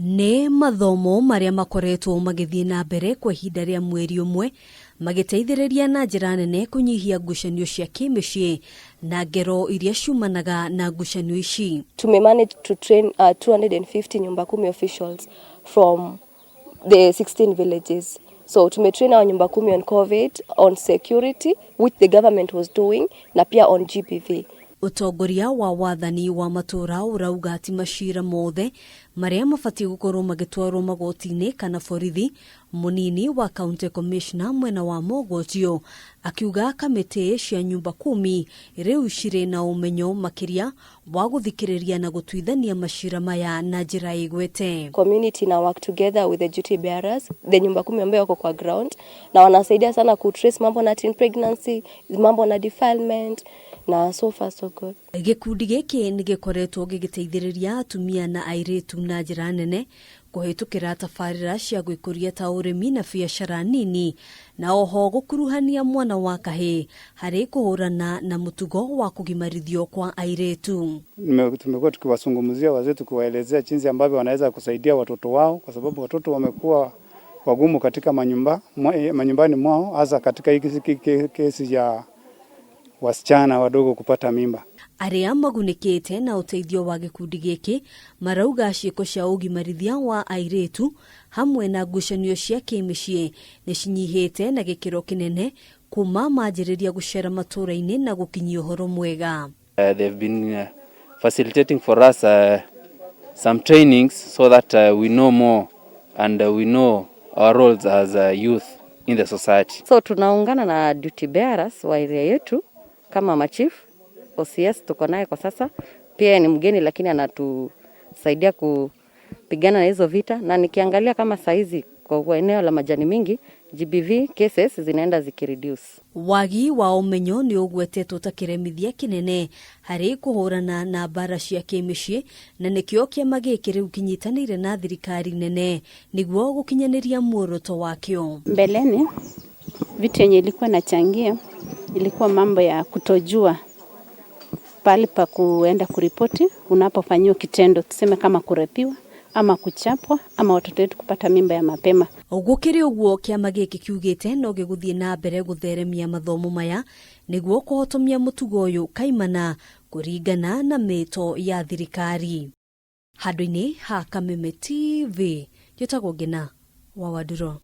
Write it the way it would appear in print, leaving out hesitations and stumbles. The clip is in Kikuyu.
Nĩ mathomo marĩa makoretwo magĩthiĩ na mbere kwa ihinda rĩa mweri ũmwe magĩteithĩrĩria na njĩra nene kũnyihia ngucanio cia kĩmĩciĩ na ngero iria ciumanaga na ngucanio ici. Tumemanage to train 250 nyumba kumi officials from the 16 villages. So tumetrain our nyumba kumi on COVID, on security, which the government was doing, na pia on GBV. Ũtongoria wa wathani wa matũũra ũrauga ti macira mothe marĩa mabatiĩ gũkorwo magĩtwarwo magoti-inĩ kana borithi. Mũnini wa county commissioner mwena wa Mogotio akiuga kamĩtĩ cia nyumba kumi rĩu cirĩ na ũmenyo makĩria wa gũthikĩrĩria na gũtuithania macira maya na njĩra ĩgwete. Community na work together with the duty bearers, the nyumba kumi ambayo wako kwa ground, na wanasaidia sana kutrace mambo na teen pregnancy, mambo na defilement, na so far so good. Gĩkundi gĩkĩ nĩ gĩkoretwo gĩgĩteithĩrĩria atumia na airĩtu na njĩra nene kũhĩtũkĩra tabarĩra cia gwĩkũria ta ũrĩmi na biacara nini, na oho gũkuruhania mwana wa kahĩĩ harĩ kũhũrana na mũtugo wa kũgimarithio kwa airĩtu. Tumekuwa tukiwazungumzia wazee, tukiwaelezea jinsi ambavyo wanaweza kusaidia watoto wao, kwa sababu watoto wamekuwa wagumu katika manyumbani mwao, hasa katika hiki kesi ya wasichana wadogo kupata mimba. Arĩa magunĩkĩte na ũteithio wa gĩkundi gĩkĩ marauga ciĩko cia ũgimarithia wa airĩtu hamwe na ngucanio cia kĩmĩciĩ nĩ cinyihĩte na gĩkĩro kĩnene kuma manjĩrĩria gũcera matũũra-inĩ na gũkinyia ũhoro mwega. They've been facilitating for us some trainings so that we know more and we know our roles as youth in the society. So tunaungana na duty bearers wa area yetu kama machief, OCS tuko naye kwa sasa, pia ni mgeni lakini anatusaidia kupigana na hizo vita, na nikiangalia kama saizi kwa eneo la Majani Mingi, GBV cases zinaenda zikireduce. Wagi wa ũmenyo nĩ ũgwetetwo ta kĩremithia kĩnene harĩ kũhũrana na mbara cia kĩmĩciĩ, na nĩkĩo kĩama gĩkĩ rĩu kĩnyitanĩire na thirikari nene nĩguo gũkinyanĩria muoroto wakĩo. Mbeleni vitu yenye ilikuwa inachangia ilikuwa mambo ya kutojua pahali pa kuenda kuripoti unapofanyiwa kitendo, tuseme kama kurepiwa ama kuchapwa ama watoto wetu kupata mimba ya mapema. Gũkĩrĩ ũguo, kĩama gĩkĩ kiugĩte no gĩgũthiĩ na mbere gũtheremia mathomo maya nĩguo kũhotomia mũtugo ũyũ kaimana kũringana na mĩto ya thirikari. Handũ-inĩ ha Kameme TV, njĩtagwo Ngina wa Wanduro.